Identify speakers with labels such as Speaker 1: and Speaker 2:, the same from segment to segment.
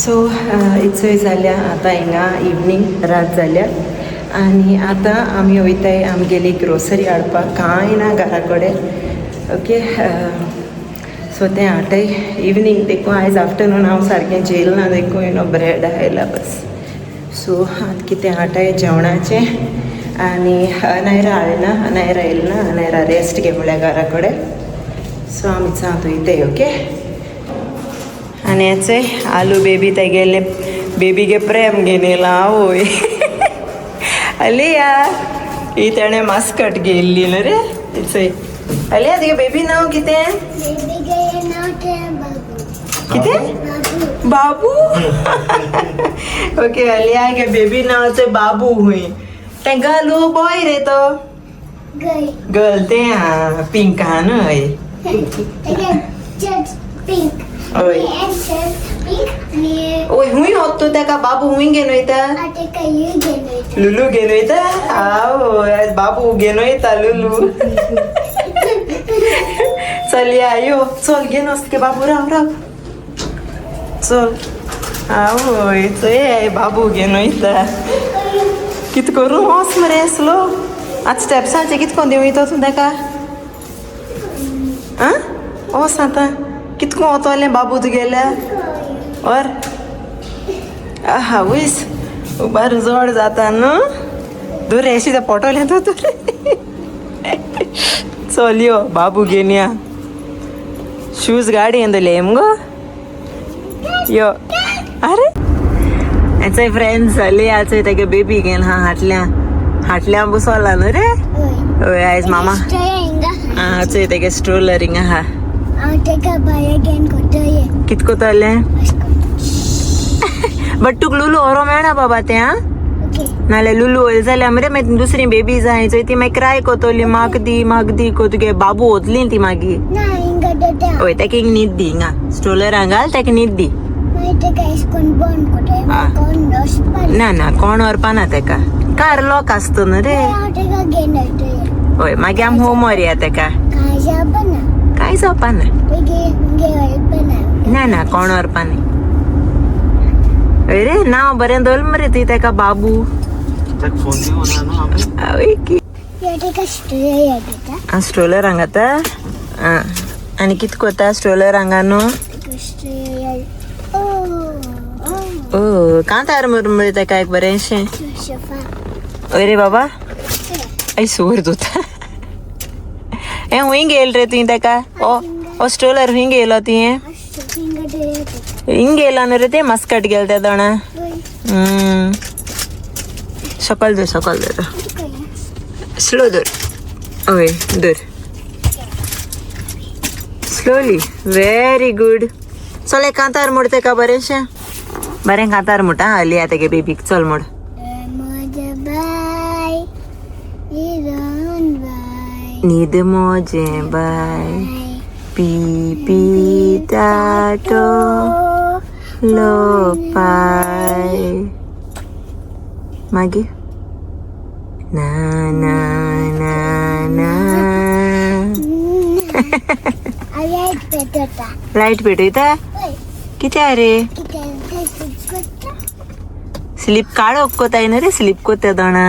Speaker 1: So इचोय जाल्या आतां हिंगा इवनींग रात जाल्या आनी आतां आमी वयताय आमगेली ग्रोसरी हाडपाक. कांय ना घरा कडेन. ओके, सो तें हाडटाय इवनींग. देखून आयज आफ्टरनून हांव सारकें जेयल ना, देखून you know bread आयला बस. सो आतां कितें हाडटाय जेवणाचें आनी नायरा हाडना, नायरा येयला ना, नायरा रेस्ट घे म्हळ्यार घरा कडेन. सो आमी आतां वयताय. ओके, आनी हेचय आलू बेबी तेगेले बेबीगे प्रेम घेवन येयला. आवय, अलिया, ही तेणें मास्कट घेयल्ली न्हू रे. चय अलिया, तुगे बेबी नांव कितें? कितें? बाबू. ओके, अलिया गे बेबी नांव चय बाबू. हुंय तें गर्ल बॉय रे तो? गर्ल तें. आं, पिंक आहा न्हू? हय. हय. ओय, हुंय वत तूं तेका? बाबू हुंय घेवन वयता? लुलू घेवन वयता? आवय, आयज बाबू घेवन वयता लुलू. चल या, यो, चल घेवन वच तुगे बाबू. राव राव, चल. आवय, चोय बाबू घेवन वयता. कित करूं? वच मरे स्लो. आतां स्टेप्सांचे कित कोन देंवयतो तूं तेका? आं, वच आतां. कित कोन वतलें बाबू तुगेल्या और? आहा, वयस उबार जोड जाता न्हू. दूर एशी तें पोटोलें तूं दूर. चल यो, बाबू घेवन या. शूज गाडी दवरले मुगो. यो, अरे हेचय फ्रेंड्स, अलिया चोय तेगे बेबी घेवन हा हाटल्या हाटल्या बसोला न्हू रे. हय, आयज मामा आं, चोय तेगे स्ट्रोलर हिंगा आहा. कित कोतलें? बट तुका लुलू व्हरो मेळना बाबा तें. आं, नाल्यार लुलू वयले जाल्यार मरे मागीर दुसरी बेबी जाय चोय, ती मागीर क्राय कोतोली, म्हाका दी म्हाका दी को. तुगे बाबू वतली ती मागीर. हय, तेका हिंग न्हीद दी. हिंगा स्ट्रोलर घाल, तेका न्हीद दी. ना ना, कोण व्हरपा ना तेका. कार लॉक आसता न्हू रे. हय, मागीर आमी होम व्हरया तेका. कांय जावपा ना. ना ना, कोण व्हरपा न्ही. हय रे, नांव बरें दवरलें मरे तुवें तेका, बाबू. आवय की आं, स्ट्रोलर हांगाता. आं, आनी कित कोता स्ट्रोलर हांगा न्हू? ओ, कांतार मुरमुरे तेका एक बरेंशें. हय रे बाबा, ऐ सोर दोता हें. हुंय घेयल रे तुवें तेका? ओ ओ, स्ट्रोलर हुंय घेयलो तुवें? हिंग घेयला न्हू रे तें? मस्कट गेल तें दोणा. सकल धर, सकल धर, स्लो धर. हय, धर स्लोली. Very good. चल, एक कांतार मोड तेका बरेंशें. बरें कांतार मोड. आं, अलिया तेगे बेबीक. चल मोड.
Speaker 2: बाय.
Speaker 1: न्हीद मोजें बाय, पी पी टाटो लो पाय. मागीर ना ना ना ना.
Speaker 2: लायट पेटवता.
Speaker 1: लायट पेटयता? कित्या रे? स्लीप काळोख कोताय न्हू रे, स्लीप कोता दोणा.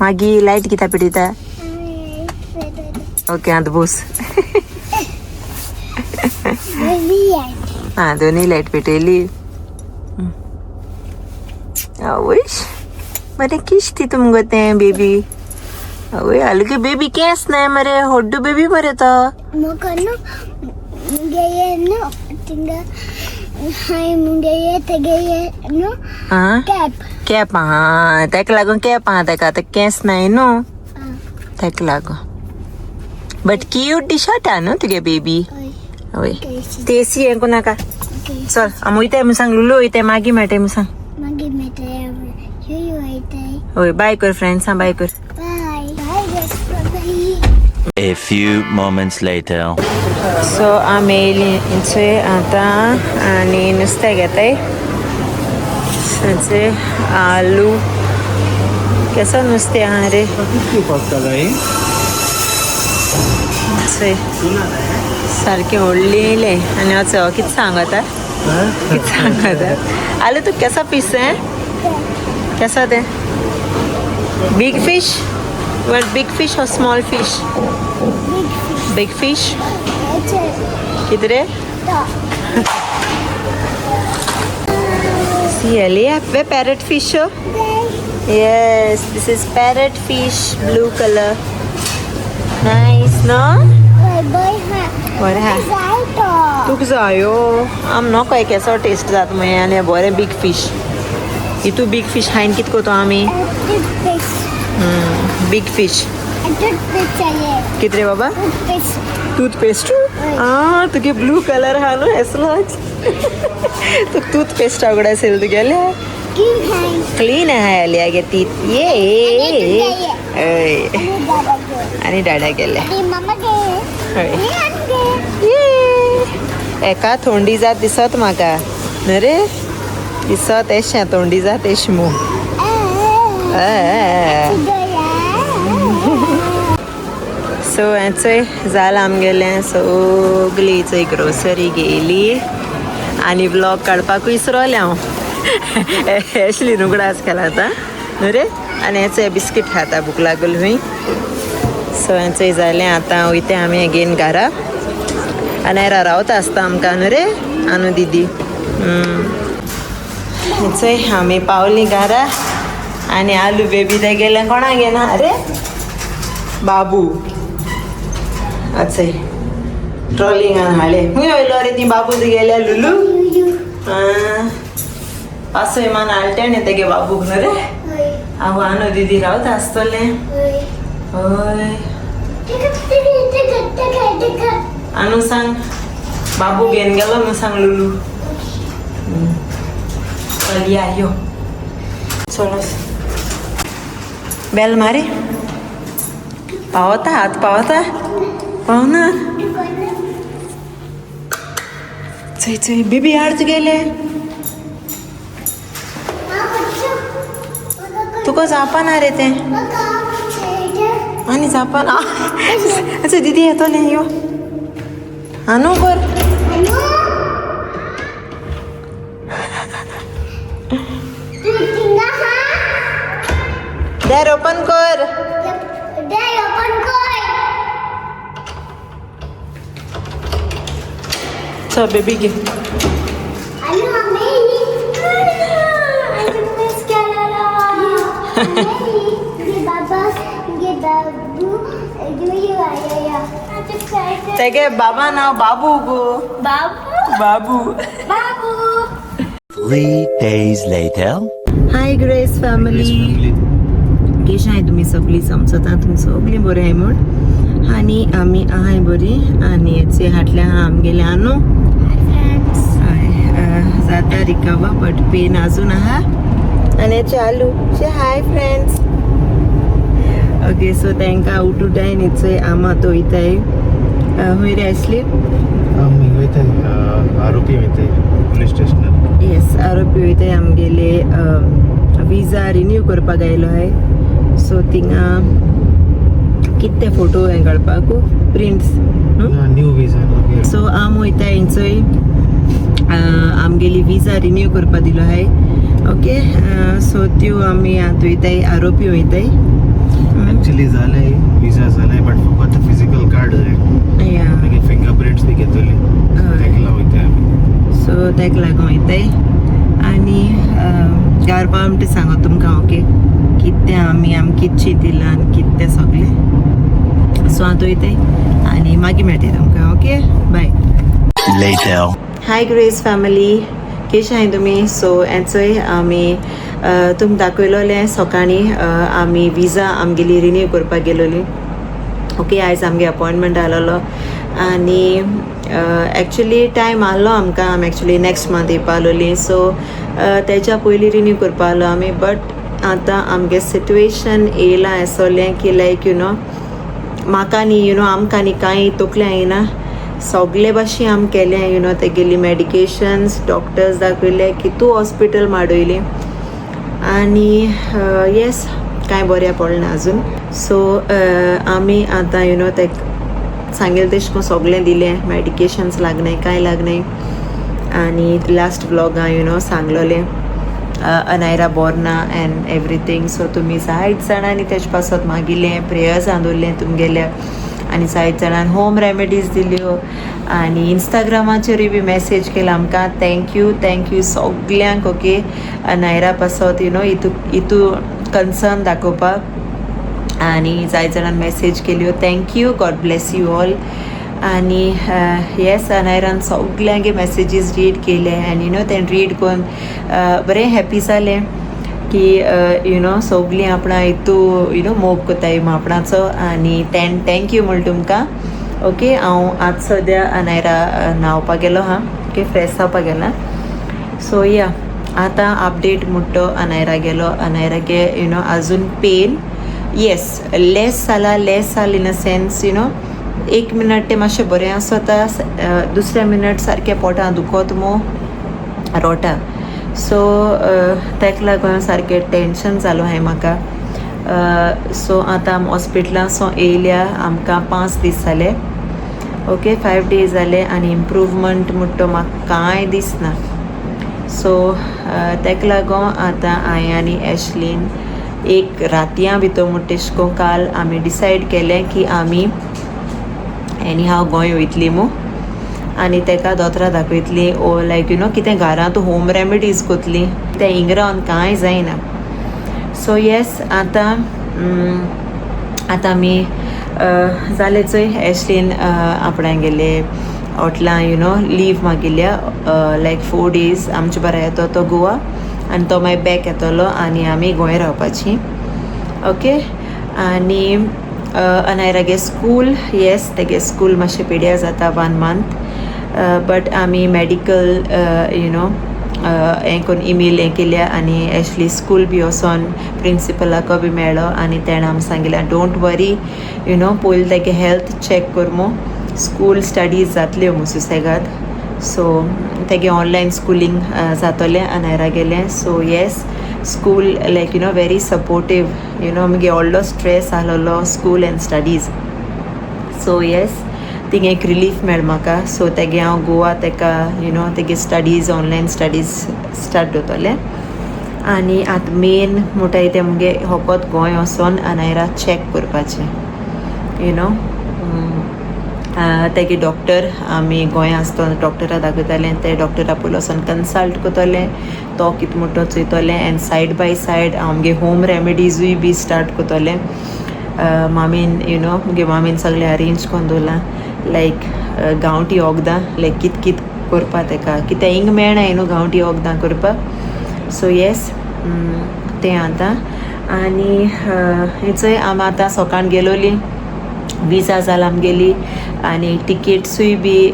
Speaker 1: मागीर लायट कित्या पेटयता? ओके, आतां बोस. आं, दोनूय लायट पेटयली. आवयश, बरें किश्ती तुमगो तें बेबी. आवय, हलके बेबी, केंस नाय मरे. होड्डू बेबी मरे तो.
Speaker 2: म्हाका न्हू मुगे न्हू थिंगा हांवें मुगे तेगे न्हू
Speaker 1: आं.
Speaker 2: कॅप.
Speaker 1: कॅप आहा तेका लागून. कॅप आहा तेका. आतां केंस नाय न्हू तेका लागून. बट क्यूट दिसता न्हू तुगे बेबी. हय, तेसी हें नाका. चल, आमी वयताय म्हूण सांग. लुलू वयताय, मागीर मेळटाय म्हूण सांग.
Speaker 2: मागीर मेळटले. युयू वयताय.
Speaker 1: हय, बाय कर फ्रेंड्सां, बाय कर.
Speaker 2: बाय बाय.
Speaker 3: A few moments later.
Speaker 1: So आमी येयलीं चोय आतां आनी नुस्तें घेताय. चोय आलू केसो नुस्तें आहा रे. चोय, सारकें व्हडलें येयलें. आनी हो कितें सांग आतां? कित सांगता आलू तू केसा पीस है कैसा दे big fish what big fish और small fish
Speaker 2: big fish
Speaker 1: big fish कितरे सी अलिया वे parrot fish yes this is parrot fish blue colour nice no बरें हा तुका जायो आम नको केसो टेस्ट जाता मागीर आनी बरें बीग फिश इतू बीग फिश खायन कित करतो आमी बीग फिश कित रे बाबा टूथपेस्ट आ तुगे ब्लू कलर हा न्हू हेसलोच तुका टूथपेस्ट आवड असेल तुगेले क्लीन आहा आलिया गे ती ये हय आनी डाडा गेले हय ये एका थोंडी जात दिसत म्हाका न्हू रे दिसत एशें तोंडी जात एश मू सो हेंचय जालां आमगेलें सगली चोय ग्रोसरी घेयली आनी ब्लॉग काडपाकूय विसरोलें हांव एशली उगडास केला आतां न्हू रे आनी हेंचय बिस्कीट खाता भूक लागली खंय सो हेंचय जालें आतां वयता आमी अगेन घरा आनी येरा रावता आसता आमकां न्हू रे आनू दिदी चोय आमी पावली घरा आनी आलू बेबी ते गेले कोणाक घेना अरे बाबू अच्छा ट्रॉलिंगान हाडले खंय वयलो रे ती बाबू तुगेल्या लुलू पासय मान हाडटे न्ही तेगे बाबूक न्हू रे हांव आनो दिदी रावता आसतलें हय आनू सांग बाबू घेवन गेलो न्हू सांग लुलू चल या यो चलो बेल मारी पावता हात पावता पावना चोय चोय बेबी हाड तुगेले तुका जावपा रे तें आनी जावपा ना अच्छा दिदी येतोलें यो आनू कर दार ओपन कर चल बेबी घे तेगे बाबा नाव बाबू गो
Speaker 2: बाबू
Speaker 1: बाबू
Speaker 2: बाबू
Speaker 3: 3 days later.
Speaker 1: Hi Grace family केश आहाय तुमी सगळीं समजता तुमी सगळीं बरीं आहाय म्हूण आनी आमी आहाय बरी आनी हेचे हाटल्या आहा आमगेले आनू हय जाता रिकवर बट पेन अजून आहा आनी हेचे आलू शे हाय फ्रेंड्स ओके सो तांकां उठुटाय न्ही आमा तो वयताय हुंय रे आसली
Speaker 4: आमी वयताय आरोपी वयताय पुलीस स्टेशनार
Speaker 1: येस आरोपी वयताय आमगेले विजा रिन्यू करपाक आयलो आहाय सो थिंगा कितले फोटो हें काडपाक प्रिंट्स
Speaker 4: न्यू विजा
Speaker 1: सो आम वयता हेंचोय आमगेली विजा रिन्यू करपा दिलो आहाय ओके सो त्यो आमी आतां वयताय आरोपी वयताय
Speaker 4: एक्चुअली जालें विजा जालें बट फकत फिजिकल कार्ड जाय
Speaker 1: या
Speaker 4: मागीर फिंगर प्रिंट्स बी घेतली तेका लागून वयताय आमी
Speaker 1: सो ताका लागून वयताय आनी गार पाव ते सांगो तुमकां ओके कितें आमी आमी कितें चिंतिलां आनी कितें तें सगळें सो आतां वयताय आनी मागीर मेळटा तुमकां okay bye
Speaker 3: Later.
Speaker 1: Hi Grace family केश आहाय तुमी सो हेंचोय आमी तुमकां दाखयलोलें सकाळीं आमी विजा आमगेली रिन्यू करपाक गेलोली ओके आयज आमगे अपॉयंटमेंट आसलेलो आनी एक्चुली टायम आहलो आमकां आमी एक्चुली नेक्स्ट मंथ येवपा आसलोली सो तेच्या पयलीं रिन्यू करपा आहलो आमी बट आतां आमगे सिट्युएशन येयलां आसोलें की लायक you know म्हाका न्ही you know आमकां न्ही कांय तकलें येना सगळे भाशेन आमी केलें you know तेगेली मेडिकेशन्स डॉक्टर्स दाखयले की तूं हॉस्पिटल माडयली आनी येस कांय बऱ्या पडलें ना अजून सो आमी आतां you know ते सांगेल तेश करून सगळें दिलें मेडिकेशन्स लागनाय कांय लागनाय आनी लास्ट व्लॉगां you know सांगलोलें अनायरा बोर्ना एंड एवरीथींग. सो तुमी जायत जाणांनी तेजे पासत मागिल्लें, प्रेयर्स दवरलें तुमगेल्या आनी जायत जाणान होम रेमेडीज दिल्यो आनी इंस्टाग्रामाचेरूय बी मॅसेज केला आमकां. Thank you, thank you सगल्यांक. ओके, अनायरा पासत you know इतू इतू कन्सर्न दाखोवपाक आनी जायत जाणान मॅसेज केल्यो. Thank you, God bless you all. आनी येस, अनायरान सगल्यांगे मॅसेजीस रीड केले आनी you know तें रीड करून बरें हॅप्पी जालें की you know सगलीं आपणा हितू you know मोग कोताय आपणाचो आनी तें thank you म्हण तुमकां. ओके, हांव आज सद्या अनायरा न्हांवपाक गेलो हा. ओके, फ्रेश जावपाक गेला. सो या, आतां अपडेट म्हणटो अनायरा गेलो. अनायरागे you know अजून पेन येस लेस जाला, लेस जाल in a sense, you know एक मिनट तें मातशें बरें आसता, दुसऱ्या मिनट सारकें पोटां दुखत मो रोटा. सो ताका लागून सारकें टेंशन जालो हांवें म्हाका. सो आतां आमी हॉस्पिटलां सो येयल्या, आमकां 5 दीस जाले. ओके, 5 डेज जाले आनी इम्प्रूवमेंट म्हणटा म्हाका कांय दिसना. सो ताका लागून आतां हांवें आनी एशलीन एक रातयां भितर म्हणटा तेशें करून काल आमी डिसायड केलें की आमी एनी हांव गोंय वयतली मू आनी तेका दोतोरा दाखयतली ओ लायक you know कितें घरांत होम रेमेडीज कोतली. तें हिंगा रावन कांय जायना. सो येस, आतां आतां आमी जालें चोय, एशलीन आपणागेले हॉटलां you know leave मागिल्ल्या, लायक 4 डेज. आमचे बरा येतो तो गोवा आनी तो मागीर बॅक येतलो आनी आमी गोंय रावपाची. ओके, आनी अनायरागे स्कूल, येस, तेगे स्कूल मातशें पिड्यार जाता वन मंथ, बट आमी मेडिकल you know हें करून इमेल हें केल्या आनी एशली स्कूल बी वचोन प्रिंसिपलाको बी मेळ्ळो आनी तेणें आमकां सांगिल्लें, don't worry, you know पयलीं तेगे हेल्थ चॅक कर मू, स्कूल स्टडीज जातल्यो मू सुसेगाद. सो तेगे ऑनलायन स्कुलींग जातोलें अनायरा गेलें. So yes, school like you know very supportive, you know मुगे व्हडलो स्ट्रेस आहलोलो school and studies. So yes, thing एक रिलीफ मेळ म्हाका. सो तेगे हांव गोवा तेका you know तेगे स्टडीज, ऑनलायन स्टडीज स्टार्ट जातोलें. आनी आतां मेन म्हणटाय तें मुगे होकोत गोंय वचोन अनायरा चॅक करपाचें, you know तेगे डॉक्टर आमी गोंया आसतना डॉक्टरा दाखयतालें, ते डॉक्टरा पयलो वचोन कन्सल्ट करतलें, तो कितें म्हणटा चोयतलें एंड सायड बाय सायड हांव मुगे होम रेमेडीजूय बी स्टार्ट करतलें. मामीन you know मुगे मामीन सगळें अरेंज करून दवरलां, लायक गांवठी वखदां, लायक कित कित करपा तेका, कित्याक हिंग मेळनाय न्हू गांवठी वखदां करपाक. सो येस, तें आतां आनी हें चोय, आमी आतां सकाळ गेलोली, विजा जाला आमगेली आनी टिकेट्सूय बी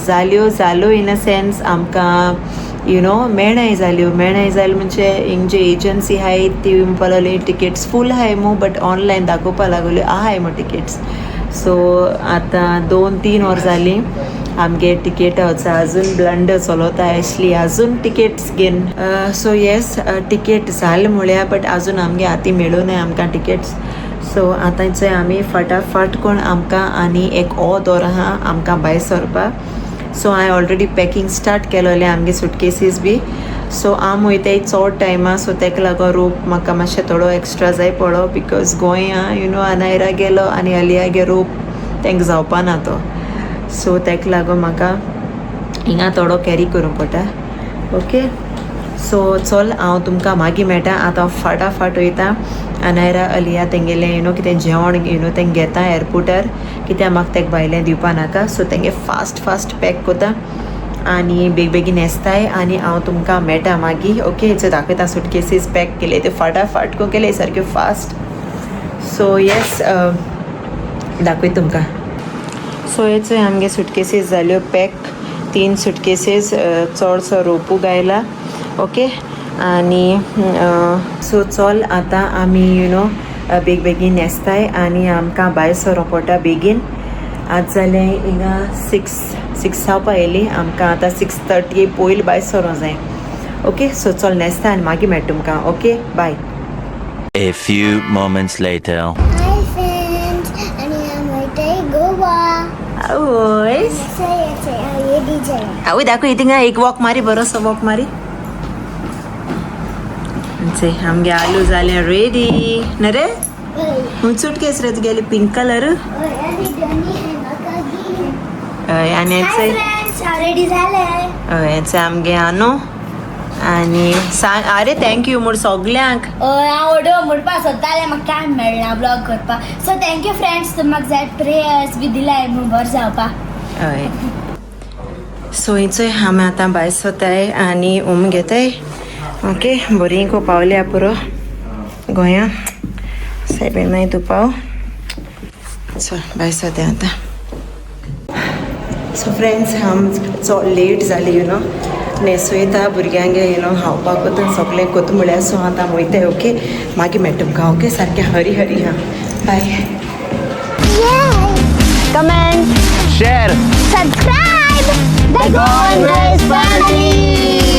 Speaker 1: जाल्यो जाल्यो. इन अ सेन्स आमकां you know मेळनाय जाल्यो. मेळनाय जाल्यो म्हणजे हिंग जे एजन्सी आहाय ती म्हणपा लागली टिकेट्स फूल आहाय मू, बट ऑनलायन दाखोवपा लागल्यो आहाय मू टिकेट्स. सो आतां 2-3 वर जालीं, आमगे टिकेटाचो अजून ब्लंडर चलता. एशली अजून टिकेट्स घेन. सो येस, टिकेट जाल म्हळ्यार बट अजून आमगे हाती मेळूं आमकां टिकेट्स. सो आतां चोय, आमी फटाफट कोण आमकां आनी एक अर्द वर आहा आमकां भायर सरपाक. सो हांवें ऑलरेडी पॅकिंग स्टार्ट केलोलें आमगे सुटकेसीस बी. सो आम वयताय चोड टायमा, सो ताका लागून रोप म्हाका मातशें थोडो एक्स्ट्रा जाय पडलो, because गोंया you know Anaira गेलो आनी अलिया रोप तांकां जावपा ना तो. सो ताका लागून म्हाका हिंगा थोडो कॅरी करूंक पडटा. ओके, सो चल, हांव तुमकां मागीर मेळटा. आतां हांव फाटाफाट वयता. अनायरा, अलिया तेंगेलें you know कितें जेवण you know तेंगे घेता एअरपोर्टार, कित्याक म्हाका तेका भायलें दिवपा नाका. सो तेंगे फास्ट फास्ट पॅक करता आनी बेग बेगीन न्हेसताय आनी हांव तुमकां मेळटा मागीर. ओके, चोय दाखयता, सुटकेसीस पॅक केले ते फाटाफाट करून केले सारक्यो फास्ट. सो येस, दाखयता तुमकां. सो हे चोय, आमगे सुटकेसीस जाल्यो पॅक, तीन सुटकेसीस, चडसो रोपू गायला. ओके, आनी सो चल, आतां आमी you know बेग बेगीन न्हेसताय आनी आमकां भायर सरोंक पडटा बेगीन. आज जालें हिंगा 6, 6 जावपा येयली. आमकां आतां 6:30 पयलीं भायर सरोंक जाय. ओके, सो चल, न्हेसता आनी मागीर मेळटा तुमकां. Okay, bye.
Speaker 3: A few moments later.
Speaker 2: Hi friends, आणि आम्ही वयताय गोवा.
Speaker 1: आवय.
Speaker 2: चोय चोय, हांव येदी.
Speaker 1: आवय दाखय थिंगा एक वॉक मारी, बरोसो वॉक मारी. आमगे आलू जालें रेडी नरे. सुटकेस रे तुगेली पिंक कलर. हय, आनी
Speaker 2: रेडी झालंय.
Speaker 1: हय, आमगे आनो आनी सांग अरे thank you म्हूण सगल्यांक.
Speaker 2: हांव ऑर्डर म्हणपाक सोदतालें, म्हाका टायम मेळना ब्लॉग करपाक. सो thank you friends, म्हाका जाय प्रेयर्स बी दिलाय म्हूण बरें जावपाक.
Speaker 1: हय, सो हिचोय आमी आतां भायर सोताय आनी उम घेताय. ओके, बरी को पावल्या पुरो गोंया सायबीन, मागीर तूं पाव. चल, भायर सोताय आतां. सो फ्रेंड्स, आम चड लेट जाली, you know, न्हेसोयता भुरग्यांगे, you know, खावपाक वता, सगळें कोत म्हळ्यार. सो आतां वयताय. ओके, मागीर मेळटा तुमकां. ओके, सारकें हरी हरी. हां, बाय.
Speaker 2: Comment,
Speaker 3: Share.
Speaker 2: Subscribe the Goan Family.